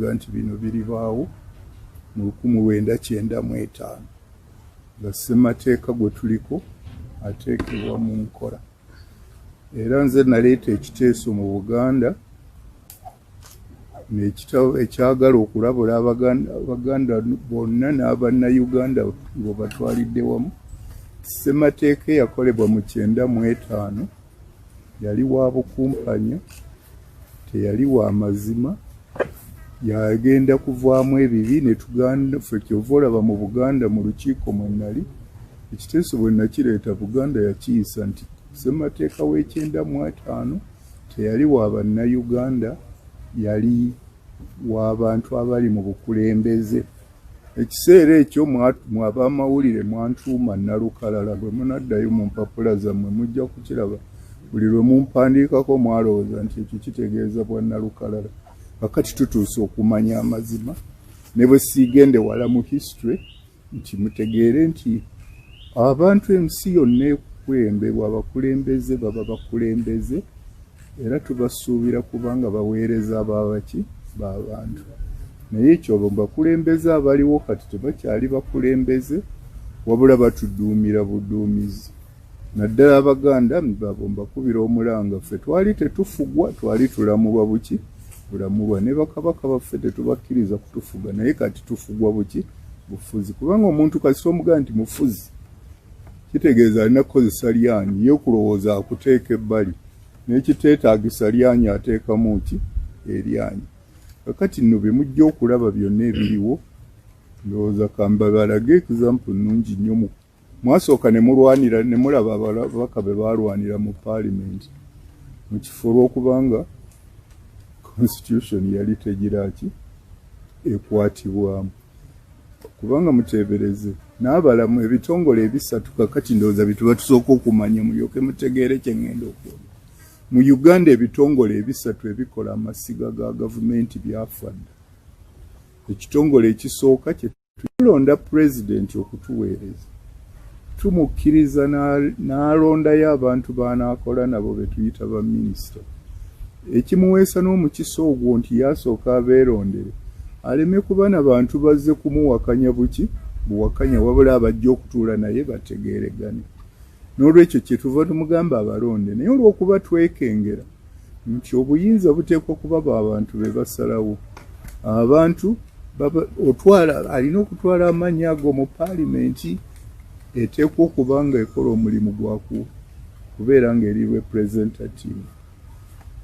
Nabalaga nti bino biribaawo mu 1995 nga ssemateeka gwe tuliko ateekebwa mu nkola. Era nze naleeta ekiteeso mu Buganda ekyagala okulabula Abaganda bonna n'Abannayuganda ng'obatwalidde wamu. Ssemateeka eyakolebwa mu 95 yali wa bukumpanya, teyali wa mazima, yagenda kuvaamu ebibi ne tuganda. Ffe kyova olaba mu Buganda mu lukiiko mwe nali, ekiteeso bwe nakireeta Buganda yakiyisa nti ssemateeka w'e95 teyali wa Bannayuganda, yali w'abantu abali mu bukulembeze. Ekiseera ekyo mwe ab'amawulire mwantuuma Nnalukalala, bwe munaddayo mu mpapula zammwe mujja kukiraba. Buli lwe mumpandiikako mwalowooza nti ekyo kitegeeza bwa Nnalukalala. Kakati tutuuse okumanya amazima, ne bwe siigende wala mu history, nti mutegeere nti abantu ensi yonna ekukulembebwa abakulembeze baba bakulembeze, era tubasuubira kubanga baweereza ababaki b'abantu. Naye ekyo bakulembeze abaliwo kati tebakyali bakulembeze, wabula batuduumira buduumizi. Naddala Abaganda babo mbakubira omulanga, ffe twali tetufugwa, twali tulamulwa buki bulamulwa, ne bakabaka baffe tetubakkiriza kutufuga, naye kati tufugwa buki bufuzi. Kubanga omuntu kasita omugamba nti mufuzi, kitegeeza alina kukozesa lyanyi, ye okulowooza akuteeka ebbali, n'ekiteetaagisa lyanyi ateekamu ki eryanyi. Kakati nno bye mujja okulaba byonna ebiriwo, ndowooza kambabalage example nnungi nnyo. Mwasooka ne mulwanira ne mulaba ababaka be baalwanira mu paalimenti mu kifo olw'okubanga constitution yali tegira ki ekwatibwamu. Kubanga muteebereze n'abalamu ebitongole ebisatu, kakati ndowooza bye tuba tusooka okumanya mulyoke mutegeere kye ŋŋenda okwogera. Mu Uganda ebitongole ebisatu ebikola amasiga ga gavumenti byafa dda. Ekitongole ekisooka kye tulonda pulezidenti okutuweereza, tumukkiriza n'alondayo abantu b'anaakola nabo be tuyita baminisita. Ekimuweesa n'omukisa ogwo nti yasooka abeerondere, aleme kuba na bantu bazze kumuwakanya buki buwakanya, wabula abajja okutuula naye bategeeregane. N'olwekyo kye tuva tumugamba abalonde, naye olw'okuba twekengera nti obuyinza buteekwa kuba bw'abantu be basalawo, abantu otwala alina okutwala amannya ago mu paalimenti eteekwa okuba nga ekola omulimu gwa kubeera ng'eri representative.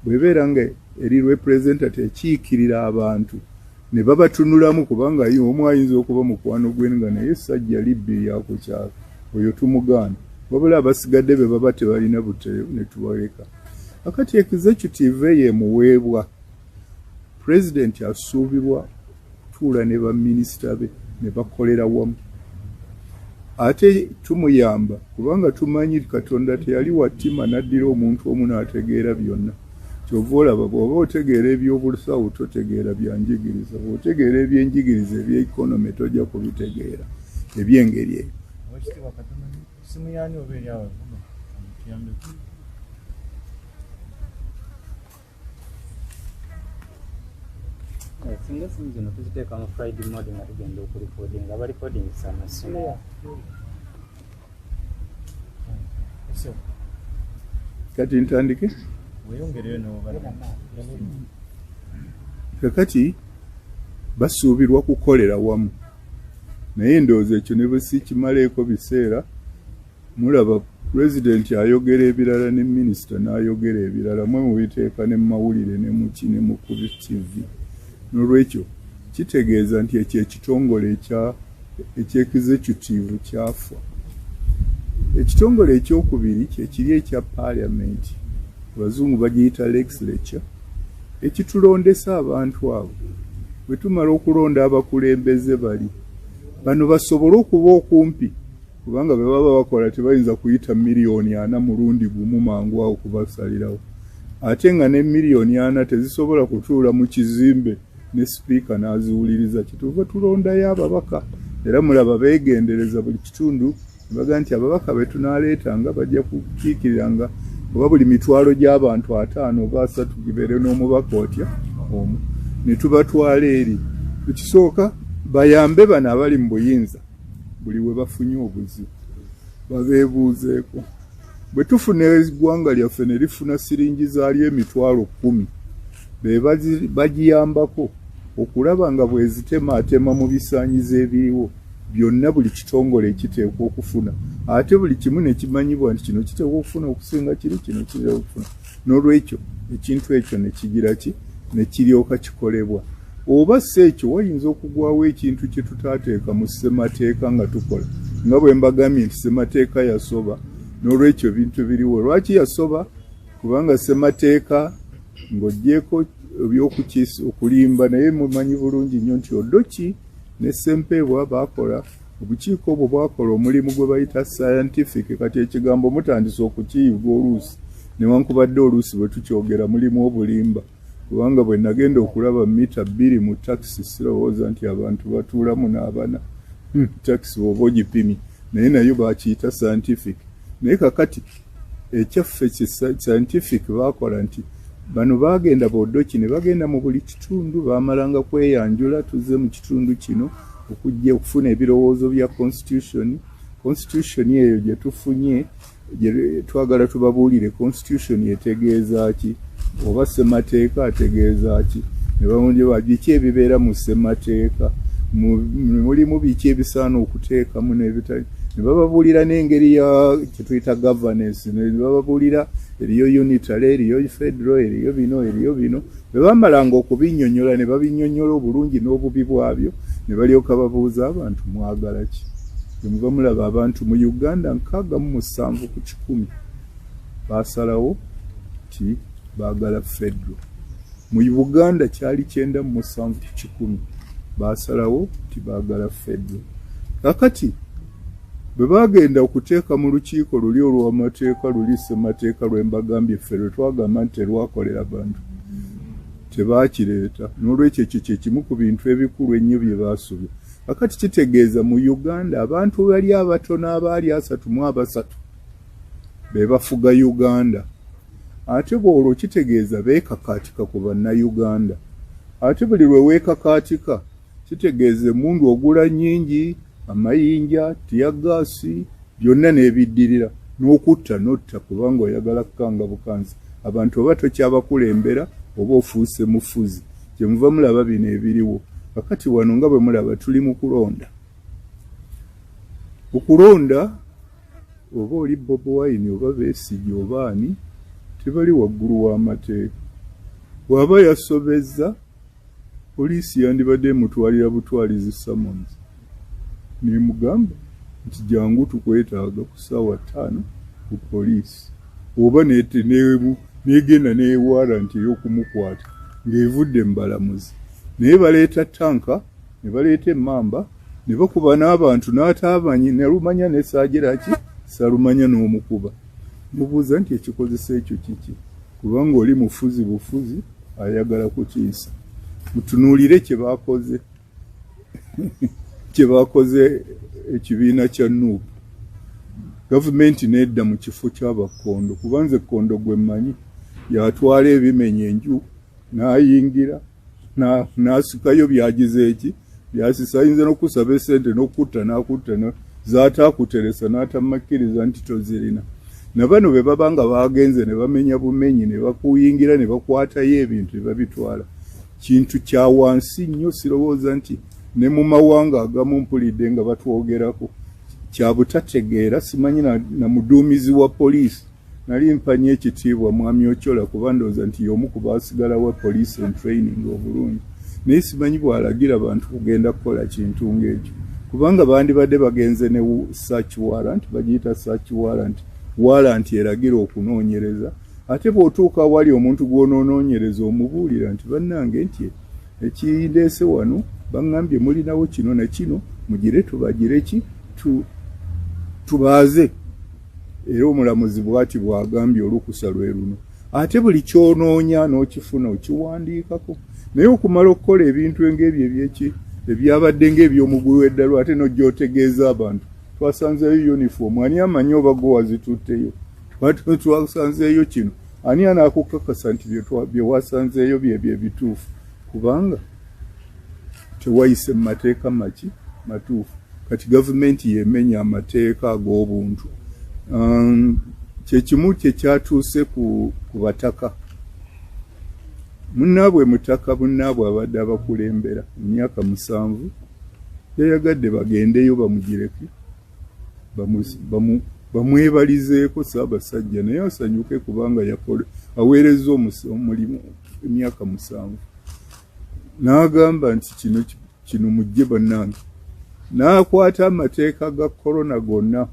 Bw'ebeera nga eri representative ekiikirira abantu ne babatunulamu, kubanga omu ayinza okuba mukwano gwe nga naye essajja libbi lyakukyalo, oyo tumugaana, wabula abasigadde be baba tebalina butebe ne tubaleka. Kakati executive eyo emuweebwa pulezidenti asuubirwa kutuula ne baminisita be ne bakolera wamu. Ate tumuyamba kubanga tumanyi Katonda teyali wa ttima n'addira omuntu omu n'ategeera byonna. Kyova olaba bw'oba otegeera ebyobusawo totegeera byanjigiriza, bw'otegeera ebyenjigiriza eby'economy tojja kubitegeera eby'engeri eyo. Owekitiibwa katono, simu yaani oba eri awo evuga tuyambeko. Singa esimu zino tuziteeka mu flight mode nga tugenda okurecordinga, barecordingisa amasimu. Kati ntandike? Weeyongereyo n'oba. Kakati basuubirwa kukolera wamu, naye ndowooza ekyo ne bwe sikimaleeko biseera, mulaba pulezidenti ayogera ebirala ne minisita n'ayogera ebirala, mwe mubiteeka ne mumawulire ne muki ne mu ku TV. N'olwekyo kitegeeza nti ekyo ekitongole eky'executive kyafa. Ekitongole ekyokubiri kyekiri ekya paalamenti, abazungu bagiyita legislature, ekitulondesa abantu abo. Bwe tumala okulonda abakulembeze bali bano basobole okuba okumpi, kubanga bwe baba bakola tebayinza kuyita 4 miliyoni mulundi gumu mangu awo kubasalirawo, ate nga ne 4 miliyoni tezisobola kutuula mu kizimbe ne sipiika n'aziwuliriza. Kyetuva tulondayo ababaka, era mulaba beegendereza buli kitundu ne bagamba nti ababaka be tunaaleetanga bajja kukiikiriranga oba buli mitwalo gy'abantu 50 oba 30 gibeere n'omubaka otya omu. ne tubatwala eri. Ekisooka bayambe bano abali mu buyinza buli we bafunye obuzibu babeebuuzeeko. Bwe tufuna eggwanga lyaffe ne lifuna siringi zaalyo 10,000 be bagiyambako okulaba nga bwezitemaatema mu bisaanyizo ebiriwo byonna, buli kitongole kiteekwa okufuna, ate buli kimu ne kimanyibwa nti kino kiteekwa okufuna okusinga kiri, kino kiteekwa okufuna. N'olwekyo ekintu ekyo ne kigira ki ne kiryoka kikolebwa. Oba si ekyo wayinza okugwawo ekintu kye tutaateeka mu ssemateeka nga tukola, nga bwe mbagambye nti ssemateeka yasoba. N'olwekyo ebintu biriwo. Lwaki yasoba? Kubanga ssemateeka ng'oggyeeko ebyokukiisa okulimba, naye mumanyi bulungi nnyo nti Odoki ne Ssempebwa baakola obukiiko obwo, bwakola omulimu gwe bayita scientific. Kati ekigambo mutandise okukiyiga oluusi, newankubadde oluusi bwe tukyogera mulimu obulimba, kubanga bwe nagenda okulaba mita 2 mu takisi sirowooza nti abantu batuulamu n'abana takisi bw'oba ogipimye, naye nayo bakiyita scientific. Naye kakati ekyaffe scientific baakola nti bano baagenda Bodoki ne bagenda mu buli kitundu, baamalanga kweyanjula, tuzze mu kitundu kino okujja okufuna ebirowoozo bya constitution. Constitution eyo gye tufunye twagala tubabuulire constitution etegeeza ki, oba ssemateeka ategeeza ki, ne bawulira biki ebibeera mu ssemateeka, mulimu biki ebisaana okuteekamu n'ebitali, ne bababuulira n'engeri ya kye tuyita governance, ne bababuulira eriyo unitary, eriyo federal, eriyo bino, eriyo bino. Bwe bamalanga okubinnyonnyola ne babinnyonnyola obulungi n'obubi bwabyo, ne balyoka babuuza abantu mwagala ki. Bwe muba mulaba abantu mu Uganda 67 ku 100 baasalawo nti baagala federal. Mu Buganda kyali 97 ku 100 baasalawo nti baagala federal. Kakati bwe baagenda okuteeka mu lukiiko luli olw'amateeka luli ssemateeka lwe mbagambye ffe lwe twagamba nti terwakolera bantu, tebaakireeta. N'olwekyo ekyo kye kimu ku bintu ebikulu ennyo bye baasobya. Kakati kitegeeza mu Uganda abantu bali abatono abaali 33 be bafuga Uganda. Ate bw'olwo kitegeeza beekakaatika ku bannayuganda. Ate buli lwe weekakaatika kitegeeza emmundu ogula nnyingi, amayinja, tiyagaasi, byonna n'ebiddirira, n'okutta n'otta kubanga oyagala kukanga bukanzi. Abantu oba tokyabakulembera oba ofuuse mufuzi. Kye muva mulaba bino ebiriwo. Kakati wano nga bwe mulaba tuli mu kulonda. Okulonda oba oli Bobi Wine oba Besigye oba ani, tebali waggulu w'amateeka. Bw'aba yasobezza, poliisi yandibadde emutwalira butwalizi summons n'emugamba nti jangu tukwetaaga ku ssaawa 5 ku poliisi, oba n'egenda ne warrant ey'okumukwata ng'evudde mu balamuzi. Naye baleeta tanka ne baleeta emmamba ne bakuba n'abantu n'ataamanyi nalumanya ne saagira ki salumanya n'omukuba. Mubuuza nti ekikozesa ekyo kiki? Kubanga oli mufuzi bufuzi ayagala kutiisa. Mutunuulire kye bakoze kye bakoze ekibiina kya NUP. Gavumenti n'edda mu kifo ky'abakkondo, kubanze kkondo gwe mmanyi yatwala ebimenya enju n'ayingira n'asikayo byagize eki byasisa, ayinza n'okusaba essente n'okutta n'akutta zaataakuteresa n'atamakkiriza nti tozirina. Na bano bwe baba nga bagenze ne bamenya bumenyi ne bakuyingira ne bakwatayo ebintu ne babitwala, kintu kya wansi nnyo. Sirowooza nti ne mu mawanga agamu mpulidde nga batwogerako kya butategeera. Simanyi na muduumizi wa poliisi nali mpanye ekitiibwa Mwami Ochola, kuba ndowooza nti y'omu ku baasigalawo police and training obulungi, naye simanyi bw'alagira bantu kugenda kukola kintu ng'ekyo, kubanga bandibadde bagenze ne search warrant, bagiyita search warrant, warrant eragira okunoonyereza. Ate bw'otuuka awali omuntu gw'onoonoonyereza omubuulira nti bannange nti ekindeese wano baŋŋambye mulinawo kino na kino, mugire tubagire ki tubaaze. Era omulamuzi bw'ati bw'agambye olukusa lwe luno. Ate buli ky'onoonya n'okifuna okiwandiikako, naye okumala okukola ebintu ng'ebyo ebyeki ebyabadde ng'eby'omugwi w'eddalu, ate n'ojja otegeeza abantu twasanzeeyo uniform, ani amanyi oba gwe wazitutteyo, twasanzeeyo kino, ani anaakukakasa nti bye wasanzeeyo byebyo ebituufu? Kubanga tewayise mu mateeka maki matuufu. Kati gavumenti yemenya amateeka ag'obuntu. Kyekimu kyekyatuuse ku bataka. Munnaabwe mutaka, munnaabwe abadde abakulembera emyaka 7, yayagadde bagendeyo bamugireke, bamwebalizeeko Ssaabasajja, naye asanyuke kubanga aweereza omulimu emyaka 7. N'agamba nti kino mujje bannange. N'akwata amateeka ga korona gonna,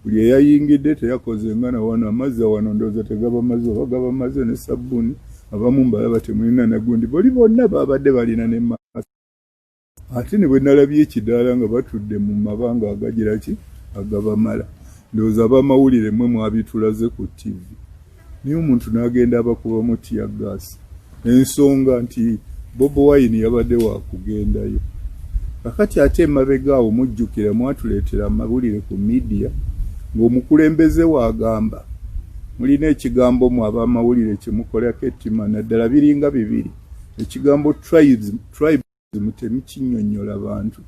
buli eyayingidde teyakoze nga na wano amazzi wano ndowooza tegaba mazzi oba gaba mazzi ne sabbuuni, abamu mbalaba temulina nagundi, boli bonna babadde balina ne mask. Ate ne bwe nalabye ekidaala nga batudde mu mabanga agagira ki agabamala, ndowooza abamawulire mmwe mwabitulaze ku TV. Naye omuntu n'agenda abakubamu tear gas, ensonga nti Bobi Wine yabadde wa kugendayo. Kakati ate emabega awo mujjukira mwatuleetera amawulire ku media ng'omukulembeze waagamba mulina ekigambo mu abamawulire kye mukolako ettima, naddala biringa bibiri. Ekigambo tribes temukinnyonnyola bantu.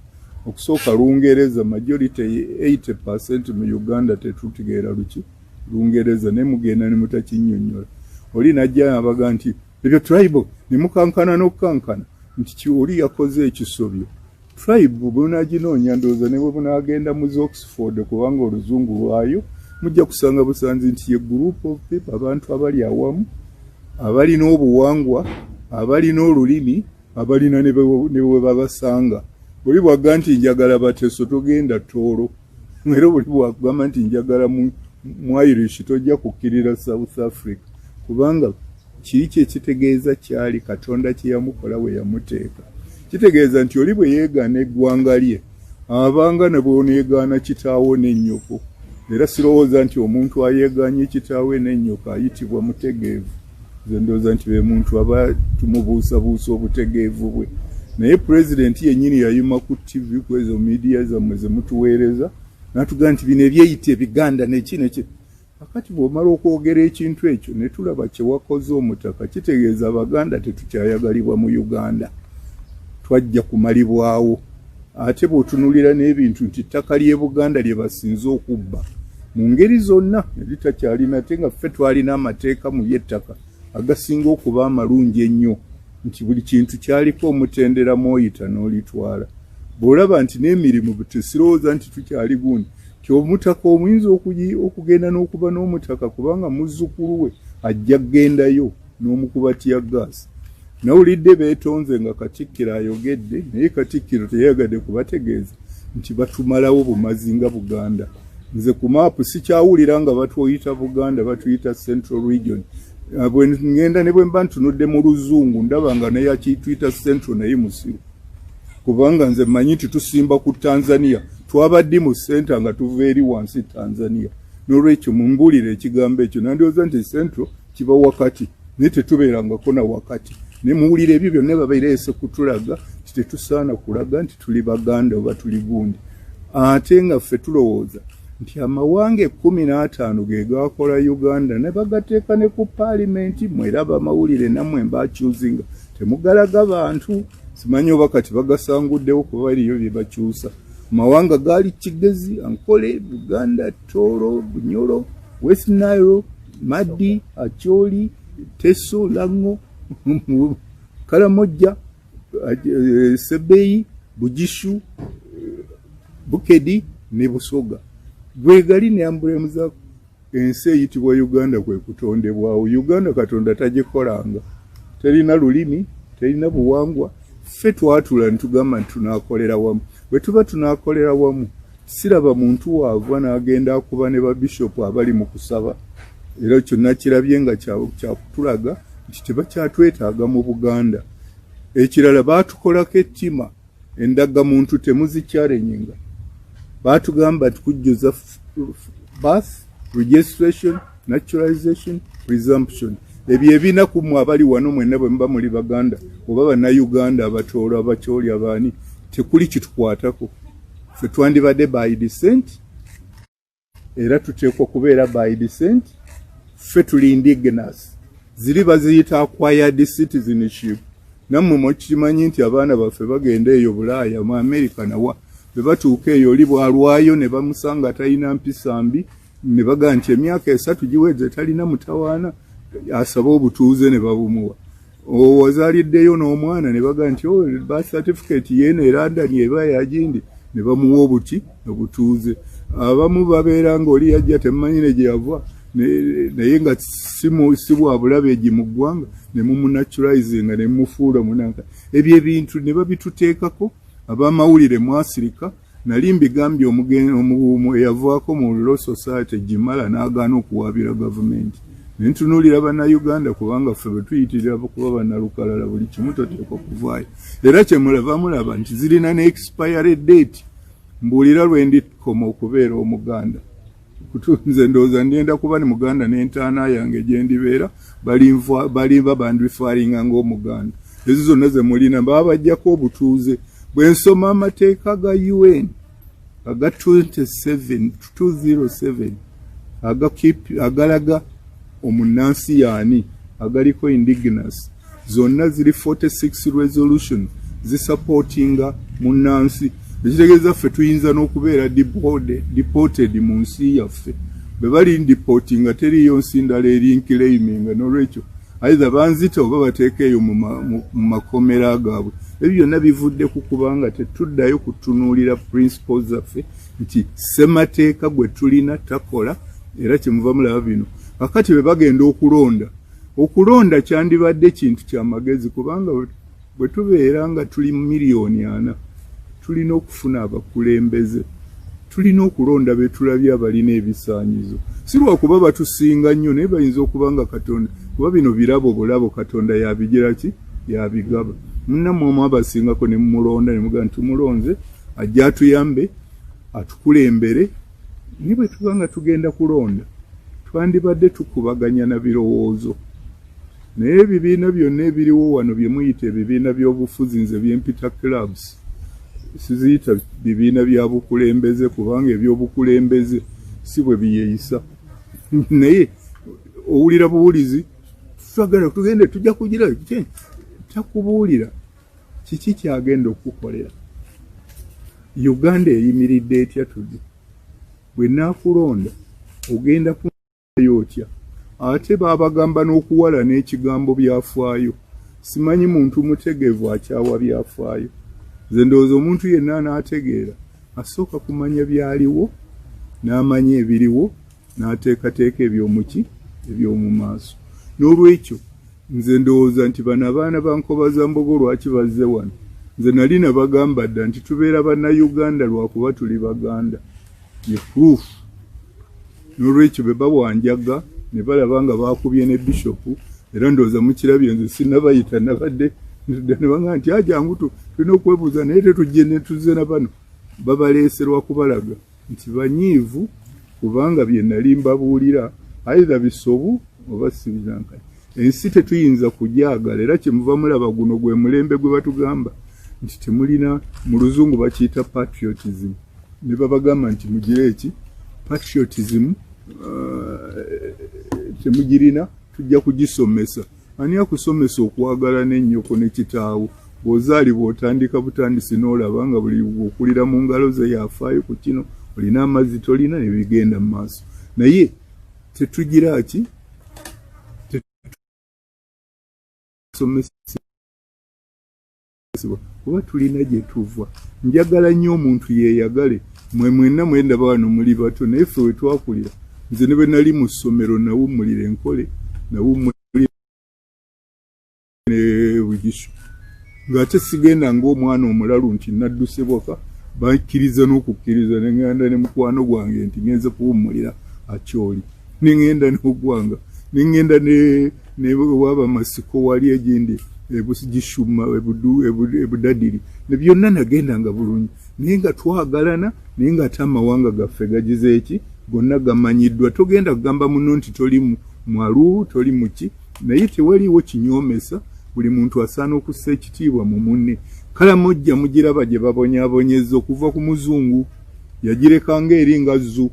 Okusooka Lungereza, majority 80% mu Uganda tetutegeera luki Lungereza, naye mugenda ne mutakinnyonnyola. Oli najja n'abaga nti ebyo tribal, ne mukankana n'okukankana nti oli yakoze ekisobyo. Tribe bunaginoonya ndowooza ne bwe bunaagenda mu Oxford, kubanga oluzungu lwayo mujja kusanga busanzi nti ye group of people, abantu abali awamu, abalina obuwangwa, abalina olulimi, abalina ne bwe babasanga. Buli bwagga nti njagala Bateso, togenda Tooro. Era buli bwagamba nti njagala mu Irish, tojja kukkirira South Africa, kubanga kiri kye kitegeeza kyali Katonda kye yamukola we yamuteeka. Kitegeeza nti oli bwe yeegaana eggwanga lye, abanga ne bw'oneegaana kitaawo n'ennyoko. Era sirowooza nti omuntu ayeegaanye kitaawe n'ennyoko ayitibwa mutegeevu. Nze ndowooza nti be muntu aba tumubuusabuusa obutegeevu bwe. Naye pulezidenti yennyini yayima ku TV, ku ezo media zammwe ze mutuweereza, n'atugamba nti bino ebyeyita Ebiganda neki neki. Kakati bw'omala okwogera ekintu ekyo ne tulaba kye wakoze omutaka, kitegeeza Abaganda tetukyayagalibwa mu Uganda, twajja kumalibwawo. Ate bw'otunuulira n'ebintu nti ttaka ly'e Buganda lye basinze okubba mu ngeri zonna eritakyalina, ate nga ffe twalina amateeka mu by'ettaka agasinga okuba amalungi ennyo, nti buli kintu kyaliko omutendera mw'oyita n'olitwala. Bw'olaba nti n'emirimu tesirowooza nti tukyali gundi, nti omutaka omuyinza okugenda n'okuba n'omutaka kubanga muzzukulu we ajja kgendayo n'omukuba tear gas. Nawulidde beetonze nga Katikkiro ayogedde, naye Katikkiro teyayagadde kubategeeza nti batumalawo bumazi nga Buganda. Nze ku maapu sikyawulira nga batuyita Buganda, batuyita Central Region. Bwe ngenda ne bwe mba ntunudde mu Luzungu ndaba nga naye akiyituyita Central, naye musiru, kubanga nze mmanyi nti tusimba ku Tanzania, twabadde mu center nga tuva eri wansi Tanzania. N'olwekyo mumbuulire ekigambo ekyo, nandowooza nti Central kiba wakati, naye tetubeerangako na wakati. Ne muwulira ebyo byonna babireese kutulaga nti tetusaana kulaga nti tuli Baganda oba tuli gundi, ate nga ffe tulowooza nti amawanga 15 ge gakola Uganda, ne bagateeka ne ku paalimenti. Mweraba amawulire nammwe mbakyuzinga temugalaga bantu, simanyi oba kati bagasanguddewo kuba eriyo bye bakyusa. Amawanga gaali Kigezi, Ankole, Buganda, Tooro, Bunyoro, West Nile, Madi, Acholi, Teso, Lango, Karamoja, Sebeyi, Bugishu, Bukedi ne Busoga. Bwegali ne emblem za ensi eyitibwa Uganda kwe kutondebwawo. Uganda Katonda tagikolanga, terina lulimi, terina buwangwa. Ffe twatula ne tugamba nti tunaakolera wamu. Bwe tuba tunaakolera wamu, siraba muntu waava n'agenda akuba ne babishopu abali mu kusaba. Era kyonna kirabye nga kyakutulaga nti tebakyatwetaaga mu Buganda. Ekirala, baatukolako ettima, endagamuntu temuzikyalenyiga. Baatugamba tukujjuza birth registration, naturalization, presumption, ebyo ebina. Ku mmwe abali wano mwenna, bwe muba muli Baganda oba Bannayuganda, Abatoolo, Abakyoli, abaani, tekuli kitukwatako. Ffe twandibadde by descent, era tuteekwa kubeera by descent. Ffe tuli indigenous, ziri baziyita acquired citizenship. Nammwe mukimanyi nti abaana baffe bagenda eyo Bulaaya, mu Amerika, nawa bwe batuuka eyo oli bwalwayo ne bamusanga talina mpisa mbi, ne bagaa nti emyaka 3 giweze talina mutawaana, asaba obutuuze ne babumuwa. Owazaaliddeyo n'omwana ne bagaa nti oh, birth certificate yeeno e London eba yagindi, ne bamuwa obuti obutuuze. Abamu babeera ng'oli yajja temumanyi ne gye yava, naye nga si bwa bulabe egi mu ggwanga, ne mumunaturalizinga ne mumufuula munanka. Ebyo ebintu ne babituteekako. Abamawulire mwasirika. Nali mbigambye eyavaako mu Law Society Gimala n'agaana okuwaabira gavumenti. Ne ntunuulira Bannayuganda, kubanga ffe bwe tuyitirira kuba bannalukalala buli kimu toteekwa kuvaayo. Era kye mulava mulaba nti zirina ne expiry date. Mbuulira lwe ndikoma okubeera Omuganda. Nze ndowooza ndiyenda kuba ni Muganda n'entaana yange gye ndibeera, balimba bandifaaringa ng'Omuganda. Ezo zonna ze mulina baba bajjako obutuuze. Bwe nsoma amateeka ga UN aga 207 agalaga omunnansi yaani, agaliko indigenous, zonna ziri 46 resolution zisupportinga munnansi. Ekitegeeza ffe tuyinza n'okubeera deported mu nsi yaffe. Bwe bali deportinga teriiyo nsi ndala eri nclaiminga, n'olwekyo either banzita oba bateeka eyo mu makomera gaabwe. Ebyo byonna bivudde ku kubanga tetuddayo kutunuulira principles zaffe nti ssemateeka gwe tulina takola, era kyemuva mulaba bino. Kakati bwe bagenda okulonda, okulonda kyandibadde kintu kya magezi, kubanga bwe tubeera nga tuli 4,000,000 tulina okufuna abakulembeze, tulina okulonda be tulabye abalina ebisaanyizo. Si lwakuba batusinga nnyo, naye bayinza okuba nga Katonda, kuba bino birabo bulabo, Katonda yabigira ki, yabigaba. Munnammwe omu abasingako ne mumulonda ne mugamba nti tumulonze ajja atuyambe atukulembere. Naye bwe tuba nga tugenda kulonda twandibadde tukubaganya na birowoozo. Naye ebibiina byonna ebiriwo wano bye muyita ebibiina by'obufuzi, nze bye mpita clubs, siziyita bibiina bya bukulembeze, kubanga ebyobukulembeze si bwe biyeeyisa. Naye owulira buwulizi, twagala tugende tujja kugira, takubuulira kiki kyagenda okukukolera. Uganda eyimiridde etya tudi? Bwe naakulonda ogenda kuyo otya? Ate baabagamba n'okuwala n'ekigambo byafaayo. Simanyi muntu mutegeevu akyawa byafaayo. Nze ndowooza omuntu yenna anaategeera asooka kumanya byaliwo, n'amanya ebiriwo, n'ateekateeka ebyomuki eby'omu maaso. N'olwekyo nze ndowooza nti bano abaana ba Nkobazambogo lwaki bazze wano? Nze nali nabagamba dda nti tubeera Bannayuganda lwakuba tuli Baganda, ye proof. N'olwekyo bwe bawanjaga ne balaba nga baakubye ne bishopu, era ndowooza mukirabye nze sinnabayita, nabadde ne bagamba nti ajangu tulina okwebuuza, naye tetujje ne tuzze na bano. Babaleese lwa kubalaga nti banyiivu, kubanga bye nali mbabuulira either bisobu oba si binankani. Ensi tetuyinza kugyagala, era kyemuva mulaba guno gwe mulembe gwe batugamba nti temulina, mu luzungu bakiyita patriotism, ne babagamba nti mugire eki patriotism, temugirina, tujja kugisomesa. Ani akusomesa okwagala n'ennyoko ne kitaawo? Bw'ozaalibwa otandika butandisi n'olaba nga buli okulira mu ngalo ze yafaayo ku kino, olina amazzi tolina, ne bigenda mu maaso. Naye tetugira ki, tetusomesebwa kuba tulina gye tuva. Njagala nnyo omuntu yeeyagale. Mwe mwenna mwendaba wano muli bato, naye ffe we twakulira, nze ne bwe nali mu ssomero nawummulira enkole, nawummulira ne Bugisu, ng'ate sigenda ng'omwana omulalu nti nadduse bwaka. Bakkiriza n'okukkiriza ne ŋŋenda ne mukwano gwange nti ŋŋenze kuwummulira Acholi, ne ŋŋenda n'ogwanga, ne ŋŋenda ne waba Masiko wali egindi Ebugishuma, Ebudadiri, ne byonna nagendanga bulungi, naye nga twagalana, naye ng'ate amawanga gaffe gagize eki, gonna gamanyiddwa. Togenda kugamba muno nti toli mwalu, toli muki, naye tewaliiwo kinyoomesa. Buli muntu asaana okussa ekitiibwa mu munne. Kalamojja mugiraba gye babonyaabonyeza okuva ku muzungu, yagirekanga eri nga zzu,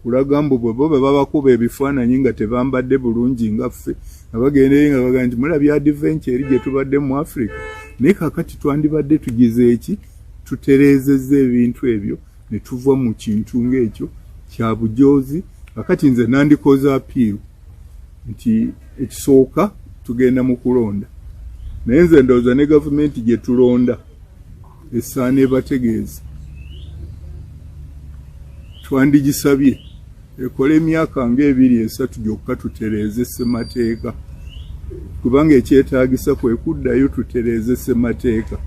kulaga mbu bwe bo bwe babakuba ebifaananyi nga tebambadde bulungi nga ffe, nga bagenda eri nga bagamba nti mulabye adventure eri gye tubadde mu Africa. Naye kakati twandibadde tugize eki, tutereezezza ebintu ebyo ne tuva mu kintu ng'ekyo kya bujoozi. Kakati nze nandikoze appeal nti ekisooka tugenda mu kulonda, naye nze ndowooza ne gavumenti gye tulonda esaana ebategeeza. Twandigisabye ekole emyaka ng'ebiri 3 gyokka, tutereeze ssemateeka, kubanga ekyetaagisa kwe kuddayo tutereeze ssemateeka.